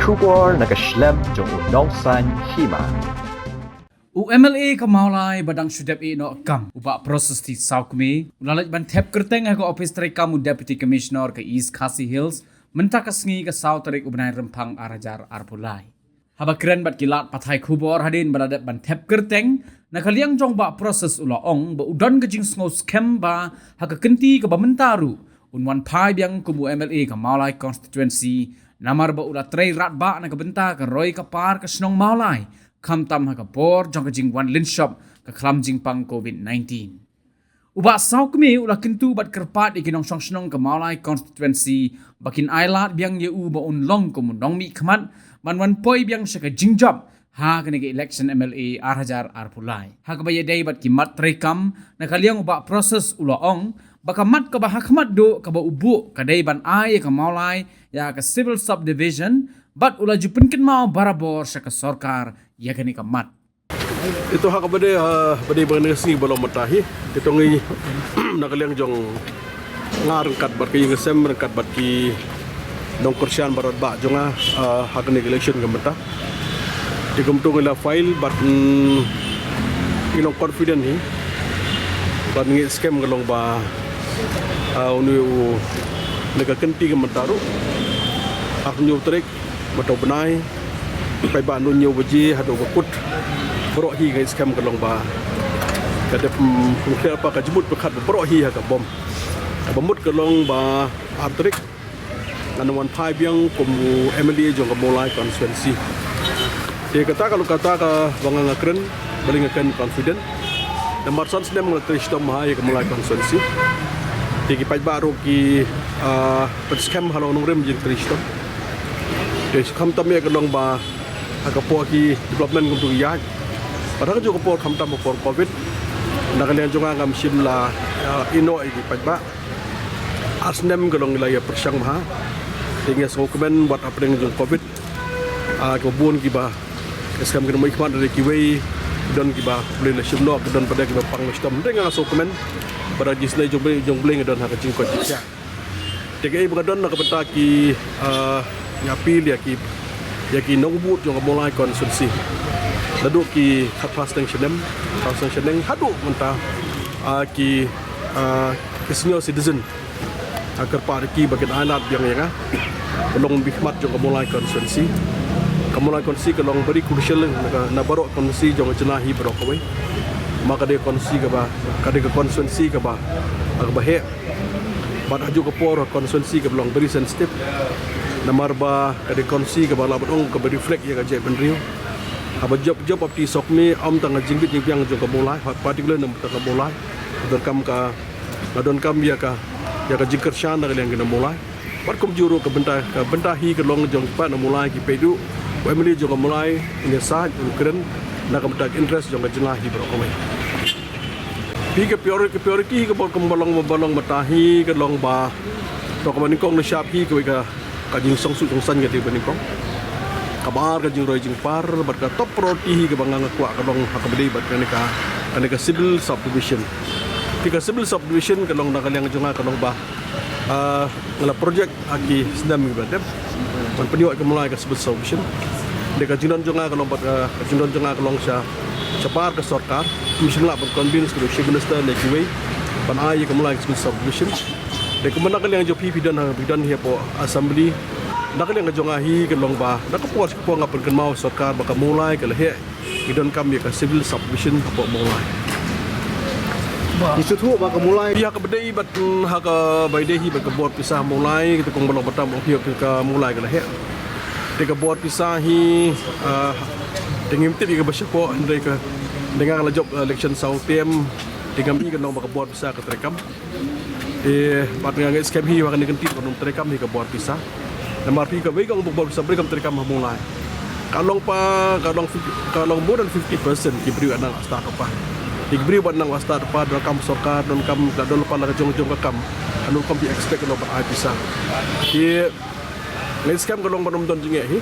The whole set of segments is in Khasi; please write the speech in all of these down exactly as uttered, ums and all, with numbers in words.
Khubor na ka shlem jong u Nongsaiñ Hima. U M L A ka Mawlai ba dang shu dep ïehnoh kam, u Bah Precious T Sawkmie, u la leit ban thep kyrteng ha ka ophis treikam u Deputy Commissioner ka East Khasi Hills mynta ka sngi, ka saw tarik u bnai Rymphang ar hajar arphew lai. Haba kren bad ki lad pathai khubor hadien ba la dep ban thep kyrteng, na ka liang jong Bah Precious u la ong ba u don ka jingsngew skhem ba ha ka kynti kaba mynta ruh un wan phai biang kum u M L A ka Mawlai constituency, namar ba u la trei radbah na ka bynta ka roi ka par ka shnong Mawlai, khamtam ha ka por jong ka jingwan lynshop ka khlam jingpang covid nineteen. U Bah Sawkmie u la kyntu bad kyrpad ïa ki nongshong shnong ka Mawlai constituency ba kin ailad biang ïa u ba un long kum u nongmihkhmat ban wan poi biang sha ka jingjop ha kane ka election M L A ar hajar arphew lai. Ha kaba ïadei bad ki mat treikam, na ka liang u Bah Precious u la ong ba ka mat kaba ha khmat duh kaba u buh ka dei ban ai ïa ka Mawlai ïa ka civil subdivision, bad u la ju pynkynmaw barabor sha ka sorkar ïa kane ka mat. Ito ha kaba dei, ha, ba dei ba ngi sngi ba long mynta hi. Ito ngi na ka liang jong nga ryngkat bad ka ïing ka sem ryngkat bad ki nongkyrshan ba radbah jong nga, ah, ha kane ka election ka mynta. Te kumto ngi la file bad, mm, ngi long confident hi. Bad ngi skhem ka long ba, ah, une u na ka kynti ka mynta ruh. Ar hynñiew tarik mynta u bnai, paidbah, naduh hynñiew baje haduh ba kut, baroh hi ngi skhem ka long ba ka dep, mm, pynkhih pa ka jingmut pyrkhat ba baroh hi ha ka bom. Kaba mut ka long ba ar tarik ngan wan phai biang kum u M L A jong ka Mawlai constituency. Te kata ka long kata kaba nga, nga kren, balei nga kren confident. Namar san snem nga trei shitom ha ïa ka Mawlai constituency. Te ki paidbah ruh ki, ah, pynskhem halor nongrim jingtrei shitom. Te khamtam ïa ka long ba ha ka por ki development kumtu ki ïaid. Bad ha kajuh ka por khamtam ha por covid, na ka liang jong nga ngam shym la, ah, ïehnoh ïa ki paidbah. Ar snem ka long ngi la ïa pyrshang bha. Te ngi sngewkmen wat hapdeng jong covid, ah, kiba bun kiba, ki skhem kin mih khmat, hynrei kiwei don kiba U Blei u la shim noh, ki don pat kiba pang la shitom. Hynrei nga sngewkmen ba da ka jingisynei jong U Blei, jong U Blei ngi don ha ka jingkoit jingkhiah. Te kaei ba nga don na ka bynta ki, ah, nga appeal ïa ki, ïa ki nongbud jong ka Mawlai constituency, naduh ki khatphra snem shaneng, khatphra snem shaneng haduh mynta, ah, ki, ah, ki senior citizen. Nga kyrpad ïa ki ba kin ailad biang ïa nga, ba long u mihkhmat jong ka Mawlai constituency. Ka Mawlai constituency ka long very crucial na ka, na baroh constituency jong ka jylla hi baroh kawei. Ma ka dei ka constituency kaba, ka dei ka constituency kaba, kaba heh. Bad ha kajuh ka por ka constituency kaba long very sensitive. Namar ba ka dei ka constituency kaba lah ban ong kaba reflect ïa ka jaitbynriew. Haba jop jop Bah T Sawkmie, ym tang ka jingbit jingbiang jong ka Mawlai, particular na ka bynta ka Mawlai, donkam ka, nga donkam ïa ka, ïa ka jingkyrshan na ka liang ki nong Mawlai. Bad kumjuh ruh ka bynta, ka bynta hi ka long jong ki paid nong Mawlai, ki paid u, u M L A jong ka Mawlai un ïasaid, un kren na ka bynta ka interest jong ka jylla hi baroh kawei. Phi, ka priori-, ka priority hi kaba long, ba long, ba long mynta hi ka long ba, to kaba nyngkong na shap hi kawei ka, ka jingsngewsuk sngewsaiñ ka dei ba nyngkong. Kaba ar ka jingroi jingpar, bad ka top priority hi kaba nga, nga kwah ka long ha kaba dei bad kane ka, kane ka civil subdivision. Te ka civil subdivision ka long na ka liang jong nga ka long ba, ah, nga la project ha ki snem kiba la dep ban pynïoh ïa ka Mawlai ka civil subdivision. Te ka jingdon jong nga ka long bad, ah, ka jingdon jong nga ka long sha, shabar ka sorkar, ym shym lah ban convince ka Chief Minister ne kiwei ban ai ïa ka Mawlai ka civil subdivision. Te kumba na ka liang jong phi, phi don ha, phi don hi hapoh Assembly, na ka liang ka jong nga hi ka long ba na ka por sha ka por nga pynkynmaw sorkar ba ka Mawlai ka la heh, ngi donkam ïa ka civil subdivision hapoh Mawlai. Ngi sngewthuh ba ka Mawlai, ïa kaba dei bad, mm, ha kaba dei hi bad ka bor pisa Mawlai, kata kong ba long ba tam ong phi ka Mawlai ka la heh. Te ka bor pisa hi, ah, te ngim tip ïa kaba shapoh, hynrei ka, hynrei nga la jop, ah, election saw term, te ngam i ka long ba ka bor pisa ka treikam. Te bad nga ngeit skhem hi ba kane ka kyntien ban ym treikam hi ka bor pisa. Namar phi, kawei ka ong ba ka bor pisa, balei kam treikam ha Mawlai. Ka long pa, ka long fif-, ka long more than fifty percent ki briew ba nang stad lypa. Ki briew ba nang stad lypa, donkam sorkar, donkam, ka don lypa la ka jong jong ka kam. Ano kam phi expect ka long ban ai pisa. Ki Nga ngeit skhem ka long ba ym don jingeh hi.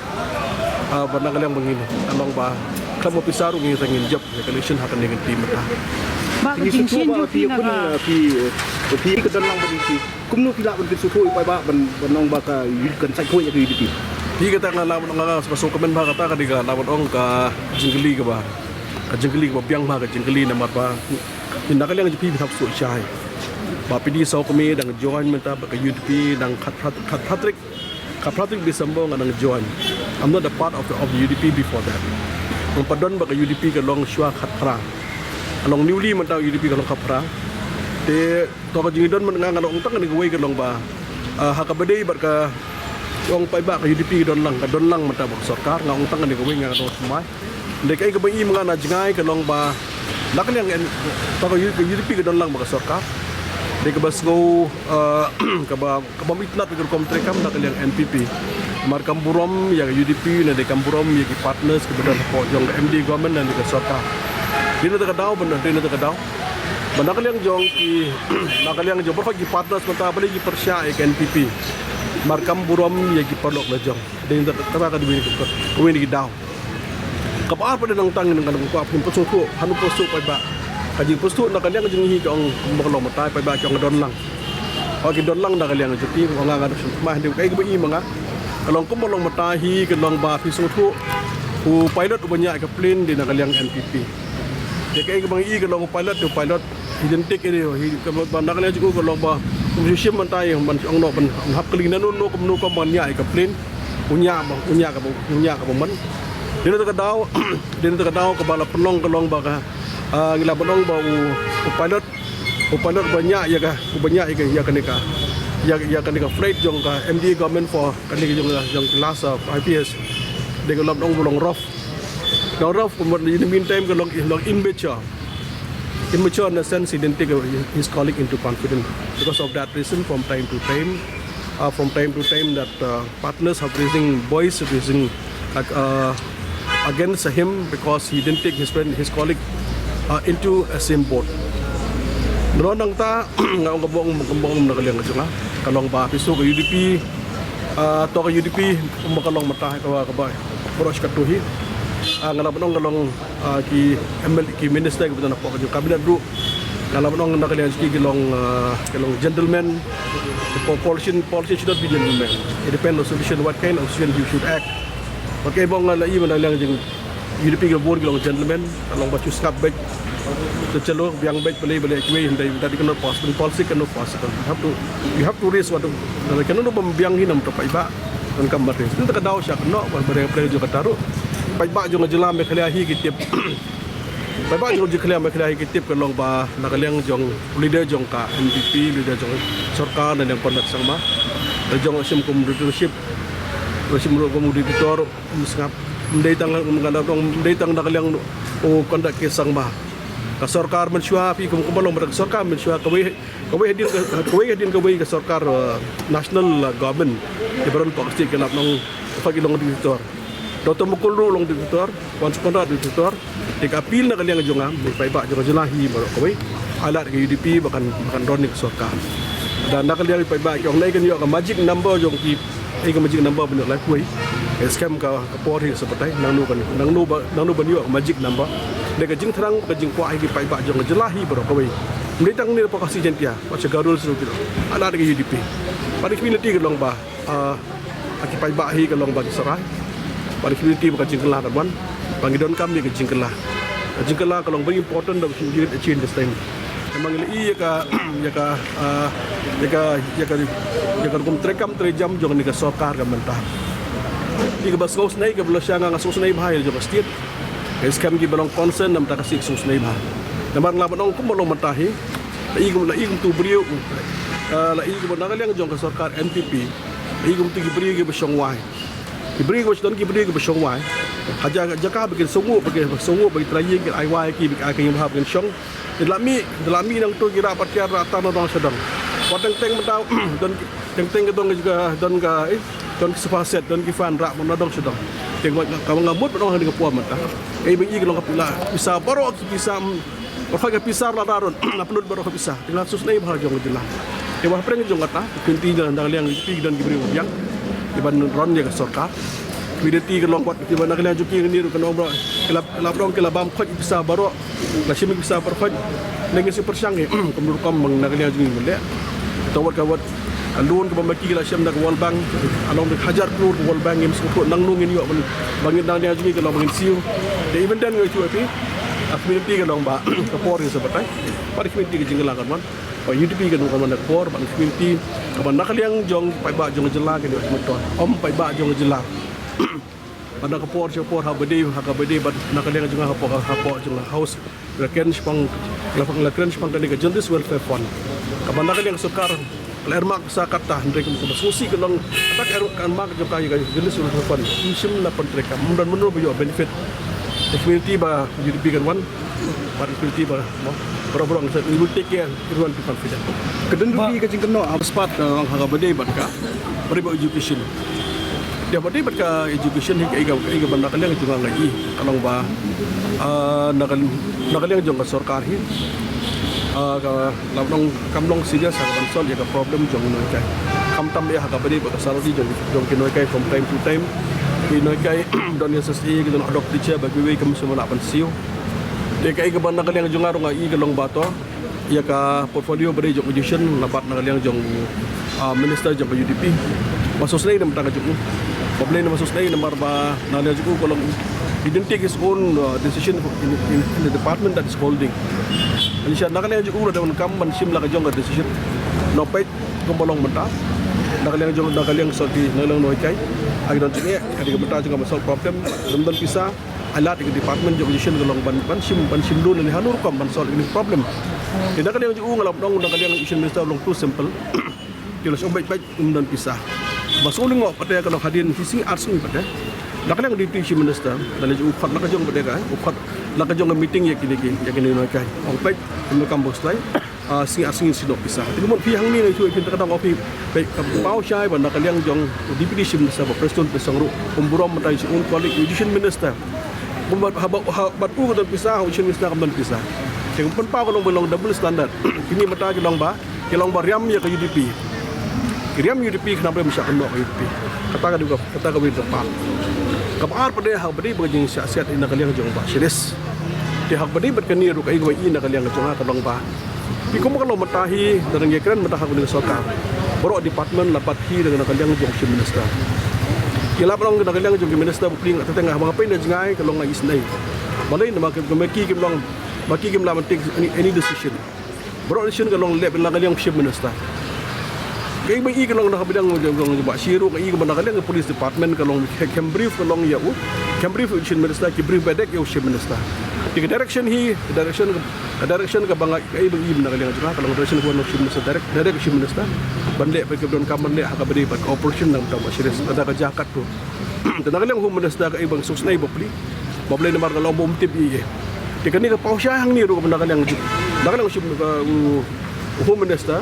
Ah, ba na ka liang ba ngin, ka long ba khlem pisa ruh ngin sa ngin jop ïa ka election ha kane ka time mynta. Ba ka jingshisha jong phi na ka, phi, phi ka don lang ba dei phi. Kumno phi lah ban pynsngewthuh ïa u paidbah ban, ban ong ba ka U D P kan sait khuid ïa ka U D P? Phi, kata nga lah ban ong, nga sngewkmen bha, kata ka dei ka lah ban ong ka jingkylli kaba, ka jingkylli kaba biang bha, ka jingkylli namar ba na ka liang jong phi phi hap sngewsih ba phi dei saw kmie dang join mynta bad ka U D P dang khat, khat, khat, khat tarik, khat tarik December nga dang join. I'm not a part of the, of the U D P before that. Nga pat don bad ka U D P ka long shuwa khatphra. Ka long newly mynta, U D P ka long khatphra. Te to ka jingdon mynta nga, nga ong tang kane kawei ka long ba, ah, ha kaba dei bad ka, ong paidbah, ka U D P ka don lang, ka don lang mynta bad ka sorkar, nga ong tang kane kawei, nga ong thymmai. Dei kaei kaba i ma nga na jngai ka long ba na ka liang, en, to ka U-, ka U D P ka don lang bad ka sorkar. Dei kaba sngew, ah, kaba, kaba ym itynnad ka rukom treikam na ka liang N P P. Namar kam burom ïa ka U D P, ne dei kam burom ïa ki partners kiba don hapoh jong ka M D A government ne ka sorkar. Dei na kata ka daw, ban, dei na kata ka daw ba na ka liang jong ki, na ka liang jong baroh ki partners mynta balei ki pyrshah ïa ka N P P. Namar kam burom ïa ki paralok la jong. Dei na kata ka, kawei na ki daw. Kaba ar pat, dei nangta ngan kwah phin pynsngewthuh, ha, pynsngewthuh paidbah. Ka jingpynsngewthuh na ka liang jong ngi, ka ong ba ka long mynta paidbah ki ong ka don lang. Hooid, ki don lang na ka liang jong ki, nga, nga dang sngewthuh ma, dei kaei kaba i ma nga. Ka long kumba long mynta hi, ka long ba phi sngewthuh u pilot uba ñiah ïa ka plane dei na ka liang N P P. Dei kaei kaba ngi i, ka long u pilot, u pilot identik ïa u, hi, ka long ba na ka liang jong u, ka long ba um ju shim mynta ïa, ban ong noh, ban hap kylli nano, nano, kumno, kumno ban ñiah ïa ka plane. U ñiah ba, u ñiah kaba, u ñiah kaba man. Dei na kata ka daw, dei na kata ka daw kaba la pynlong ka long ba ka, ah, ngi lah ban ong ba u, u pilot, u pilot uba ñiah ïa ka, uba ñiah ïa ka, ïa kane ka, ïa, ïa kane ka flight jong ka M D A government for kane ka jong, jong ka last, ah, five years. Dei ka lah ban ong ba long rough. Long rough, kumba in the meantime ka long, long immature. Immature in the sense he didn't take his colleague into confidence. Because of that reason, from time to time, uh, from time to time that, uh, partners have raising voice, raising, uh, uh, against him because he didn't take his friend, his colleague, uh, into a same boat. Nalor nangta, nga ong kaba ong, kaba ong na ka liang ka jong nga, ka long ba phi sngewthuh ka U D P, uh, to ka U D P, kumba ka long mynta, kaba, kaba, baroh shi katto hi. Uh, nga lah ban ong ka long, ah, ki M L A, ki minister kiba don hapoh ka jong cabinet ruh, nga lah ban ong na ka liang jong ki, ki long, ah, ki long gentleman. Ki po-, politician, politician should not be gentleman. It depends on situation, what kind of situation you should act. Okay, ba nga la i na ka liang jong U D P ka bun ki long gentleman, ka long ba shu sngap beit. Te chalo, biang beit, balei, balei kiwei, hynrei that cannot possible, policy cannot possible. You have to, you have to raise what, kano ba biang hi na ka bynta paidbah. Donkam ban raise. Te ka daw sha kano, ban, ban raise jong kata ruh. Paidbah jong ka jylla Meghalaya hi ki tip. Paidbah jong ka jylla Meghalaya hi ki tip ka long ba na ka liang jong u leader jong ka N P P, leader jong sorkar, na liang Conrad Sangma, la jong shim kum leadership, la shim ruh kum dictator, um sngap. Ym dei tang, um, ka dong, ym dei tang na ka liang u Conrad K Sangma. Ka sorkar mynshuwa, phi kum, kumba long ba ka sorkar mynshuwa, kawei, kawei hadien ka, kawei hadien kawei ka sorkar, uh, national, uh, government, ki baroh hapoh ka state ki lah ban ong, ki long dictator. Doctor Mukul ruh long dictator, Wan Sukondra dictator. Te ka appeal na ka liang jong nga, na paidbah jong ka jylla hi baroh kawei, ai lad ka U D P ba kan, ba kan don ïa ka sorkar. Da na ka liang paidbah ki ong, nai kan ïoh ka magic number jong ki, eh, ka magic number ban ïoh lai kawei. Ka skhem ka, ka por hi sa batai, nangno kan, nangno ba, nangno ban ïoh ka magic number. Dei ka jingthrang, ka jingkwah hi ki paidbah jong ka jylla hi baroh kawei. Ym dei tang ne hapoh Khasi Jaiñtia, wat sha Garo Hills ruh ki ong, ai lad ka U D P. Bad ka community ka long ba, ah, ha ki paidbah hi ka long ba ki sarai. Bad ka community ba ka jingkylla kan wan. Ba ngi donkam ïa ka jingkylla. Ka jingkylla ka long very important, da we should give it a change this time. Namar ngi la i ïa ka, ïa ka, ah, ïa ka, ïa ka, ïa ka rukom treikam treijam jong kane ka sorkar ka mynta. Ïa kaba sngewsynei, kaba la sha nga, nga sngewsynei bha ïa la jong ka state. Ka skhem kiba long concern na ka bynta ka state, sngewsynei bha. Namar nga lah ban ong kumba long mynta hi, la i kum, la i kum tu briew, ah, la i kum na ka liang jong ka sorkar N P P. La i kum tu ki briew kiba shong wai. Ki briew kiba don, ki briew kiba shong wai. Ha jaka, jaka ba kin sngewnguh, ba kin sngewnguh ba ki trai ïing kin ai wai ki, ba ki ai ka ïing ba ha ba kin shong. Te la mih, te la mih nangtu ki rah pat ki rah tang na dong sha dong. Wat teng teng mynta don ki, teng teng ki don ka, don ka, eh, don ki sofa set, don ki fan rah na dong sha dong. Te ka, ka, ka mut ba dong ha kane ka por mynta. Kaei ba ngi i ka long ka pisa, pisa baroh ki pisa, mm, baroh ka pisa la da ruh, la pynlut baroh ka pisa. Te nga sngewsynei bha jong ka jylla. Te ba hapdeng jong kata, ka kynti na ka liang ki don ki briew biang kiban ron ïa ka sorkar. Ki dei ki long wat kiba na ka liang jong ki ngi ruh kan ong ba ki la, ki la pynlong ki la bam khoit pisa baroh. La shim pisa baroh khoit. Ngi shu pyrshang hi kum rukom ba na ka liang jong ngi mynta. To wat ka wat Ka loan kaba ma ki la shem na ka World Bank, along da hajar klur ka World Bank, ngim sngewthuh nangno ngin ïoh ban, ba ngin, nang ïa jong ngi ka long ba ngin siew. Te even then ngi ïathuh ïa phi, a community ka long ba ka por ka sa batai. Bad a community ka jingkylla kan wan. Ba U D P kan wan na ka por, bad a community kaba na ka liang jong paidbah jong ka jylla kan ïoh myntoi. Ym paidbah jong ka jylla. Bad na ka por sha ka por, ha kaba dei, ha kaba dei bad na ka liang jong nga, ha ka por, ha ka por jong nga House, la kren shaphang, la, la kren shaphang kane ka Journalist Welfare Fund. Kaba na ka liang sorkar la earmark pisa katta, hynrei kaba sngewsih ka long kata ka earmark, ka earmark jong ka ïa ka Journalist Welfare Fund, ym shym la pyntreikam, ym don mano ba ïoh benefit. Te community ba U D P kan wan, bad community ba, mo, baroh baroh ngi sa, we will take care, everyone be confident. Ka dang, ba, ruh ka jingkynnoh, ah, spot, ah, ha kaba dei bad ka, ba dei bad education. Te ba dei bad ka education hi, ka, ka, ka, ka ba na ka liang jong nga i, ka long ba, ah, na ka, na ka liang jong ka sorkar hi, ah, ka, la long, kam long serious ha ka ban solve ïa ka problem jong ki nonghikai. Khamtam ïa ha kaba dei bad ka salary jong, jong ki nonghikai from time to time. Ki nonghikai don ïa S S A, ki don ad hoc teacher, ba kiwei kam shym lah ban siew. Te ka, ka ba na ka liang jong nga ruh nga i ka long ba to ïa ka portfolio ba dei jong education, la bat na ka liang jong, ah, minister jong ka U D P. Ba sngewsynei namar ka jong u. Ba balei namar sngewsynei namar ba na ka liang jong u ka long, he didn't take his own, uh, decision in, in, in the department that is holding. Ani sha na ka liang jong u la don kam ban shim la ka jong ka decision. Nongpeit kumba long mynta. Na ka liang jong, na ka liang sorkar, na ka liang nonghikai. Agi don jingeh, agi ka mynta jong ka ban solve problem, ym don pisa. Ai lad ïa ka department jong education ka long ban, ban shim, ban shim loan ne hano rukom ban solve ïa ka problem. Te na ka liang jong u nga la pynong, na ka liang education minister long too simple. Te la shong beit beit, ym don pisa. Ba sngewlyngngoh pat te ka long hadien ki sngi ar sngi pat te. Na ka liang deputy chief minister, na liang jong u khot la ka jong pat te ka, u khot la ka jong ka meeting ïa kine ki, ïa kine nonghikai. Ong peit, ym don kam ba shlei. Ah, sngi ar sngi shu noh pisa. Te ka mut phi hangne nga ïathuh ïa phi, te ka dang ong phi, phi, ka paw shai ba na ka liang jong u Deputy Chief Minister Bah Prestone Tynsong ruh, um burom mynta ïa u colleague Education Minister. Kumba haba, ha, bad u ka don pisa, Education Minister kam don pisa. Te ka pynpaw ka long ba long double standard. Kine mynta ki long ba, ki long ba riam ïa ka U D P. Ki riam U D P, khnang ba ym shah kynnoh ka U D P. Kata ka dei ka, kata ka wei ka paw. Kaba ar pat te ha kaba dei bad ka jingshah siat na ka liang jong Bah Shiris. Te ha kaba dei bad kane ruh, ka i, ka i na ka liang jong nga ka long ba, phi, kumba ka long mynta hi, da dang ïakren mynta ha kane ka sorkar, baroh department la bat hi da na ka liang jong Chief Minister. Ki la pynlong na ka liang jong ki minister bapli, nga, te nga, haba nga peit na jngai ka long nga isynei. Balei namar ki, ma ki kim long, ma ki kim lah ban take any, any decision. Baroh decision ka long leh na ka liang Chief Minister. Ka i ba i ka long na ka liang jong, jong, jong Bah Shiris, ka i ka ba na ka liang ka police department ka long, ka, kam brief ka long ïa u, kam brief u Chief Minister, ki brief beit ïa u Chief Minister. Te ka direction hi, ka direction ka, ka direction kaba nga, ka i ba i na ka liang jong nga, ka long direction ka wan na u Chief Minister, direct, direct Chief Minister. Ban leh, ba ka don kam ban leh ha kaba dei bad ka operation na ka bynta Bah Shiris, lada ka jia katto. Te na ka liang Home Minister ka i ba nga sngewsynei bapli. Ba balei namar ka long ba um tip ïa i. Te kane ka paw shai hangne ruh kaba na ka liang jong, na ka liang jong u, u Home Minister.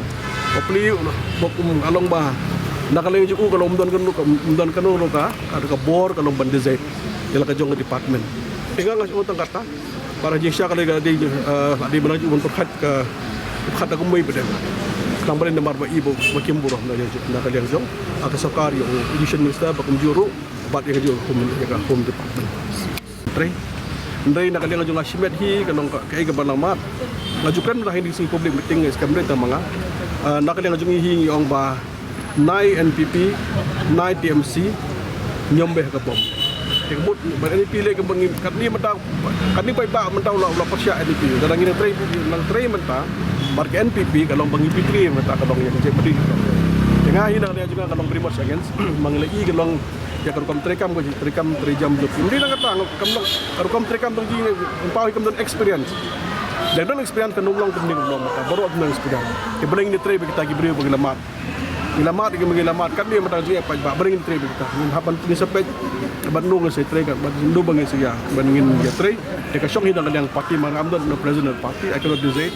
Bapli, ba, um, ka long ba na ka liang jong u ka long um don kano, um don kano ruh ka, ka, ka bor ka long ban decide ïa la ka jong ka department. Te nga nga shu ong tang kata. Ba la jingshisha ka la dei, eh, la dei ba la ju ban pyrkhat ka, pyrkhat da kumwei pat te. Khnang ba balei namar ba i ba, ba kim burom na ka liang jong, na ka liang jong, ah, ka sorkar, ïa u Education Minister, ba kumjuh ruh bad ïa ka jong Home, ïa ka Home Department. Trei. Hynrei na ka liang jong nga shimet hi ka long ka, kaei kaba la mad. Nga ju kren mynta ha kine ki sngi public meeting, ngi skhem re tang ma nga. Ah, na ka liang jong ngi hi ngi ong ba nai N P P, nai T M C, ñiom beh ka bom. Te ka mut ba N P P leh ka ba ngi katne mynta, katne paidbah mynta u la, u la pyrshah N P P. Lada ngi nang trei, nang trei mynta bad ka N P P, ka long ba ngi phi trei mynta ka long ïa ka jingpyni. Te nga hi na ka liang jong nga ka long very much against. Ma ngi la i ka long ïa ka rukom treikam, ka treikam, trei jam jop. Ym dei tang kata, kam long ka rukom treikam tang jong ngi, pynpaw hi kam don experience. Lada don experience kan ym long kumne, ym long mynta. Baroh ym don experience. Te balei ngin trei bad kita ki briew ba ki la mad. Ki la mad, ki la mad, katne mynta jingeh paidbah, balei ngin trei bad kita. Ngin hap ban pynïasyrdoh bad ngi, ngin sa trei, bad ngi, ba ngin sa ïa, ban ngin ïa trei. Te ka shong hi na ka liang party, ma nga I'm not the president of party, I cannot decide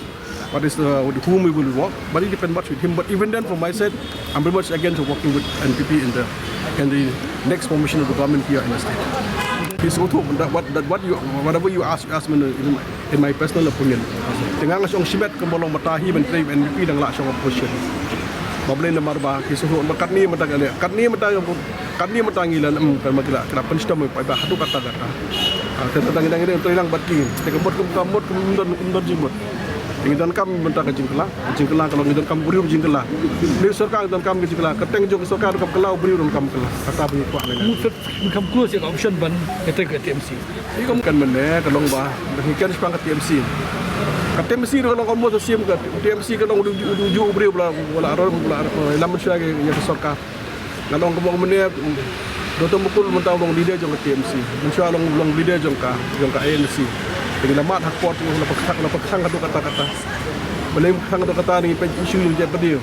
what is the, with whom we will work, but it depends much with him. But even then, from my side, I'm very much against working with N P P in the, in the next formation of the government here in the state. It's also that what, that what you, whatever you ask, you ask me in my, in my personal opinion. Te nga nga shong shimet kumba long mynta hi ban trei N P P dang la shong opposition. Ba balei namar ba ki sngewthuh ba katne mynta ka leh, katne mynta, katne mynta ngi la, em, kan ma ki la, ki la pynshitom ba haduh katta katta. Ah, te tang ngi dang, ngi dang trei lang bad ki. Te ka mut kum, ka mut kum ym don, ym don jingmut. Ngi donkam mynta ka jingkylla, ka jingkylla ka long, ngi donkam u briew jingkylla. Ngi sorkar ngi donkam ka jingkylla, ka teng jong ka sorkar donkam kylla, u briew donkam kylla. Kata ba ngi kwah ngi. Ngi kham close ïa ka option ban kata ka T M C. Ngi kam kan mynne ka long ba ngi kren shaphang ka T M C. Ka T M C ka long almost the same, ka T M C ka long u ju u ju u briew ba la, ba la ro ba la, eh, lam sha ïa ka sorkar. Ngan ong kumno mynne, Doctor Mukul mynta u long leader jong ka T M C. Mynshuwa long, long leader jong ka, jong ka I N C. Te ngi la mad ha ka por jong u, la pyrshang, la pyrshang haduh katta katta. Balei pyrshang haduh katta, ngi peit issue jong jait bad ïa.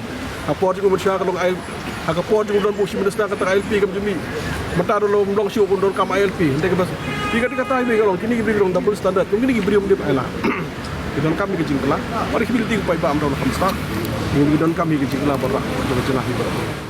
Ha ka por jong u mynshuwa ka long I, ha ka por jong u don bad u Chief Minister kata ka I L P kam ju mih. Mynta ruh la ym long shuh, u donkam I L P. Hynrei ka bas, ïa kata katta hi ka long, kine ki briew ki long double standard. Kum kine ki briew ym dei ban ai lad. Ki donkam ïa ka jingkylla. Bad ki ability ki paidbah, ym don kham stad. Ngi donkam ïa ka jingkylla baroh jong ka jylla hi baroh.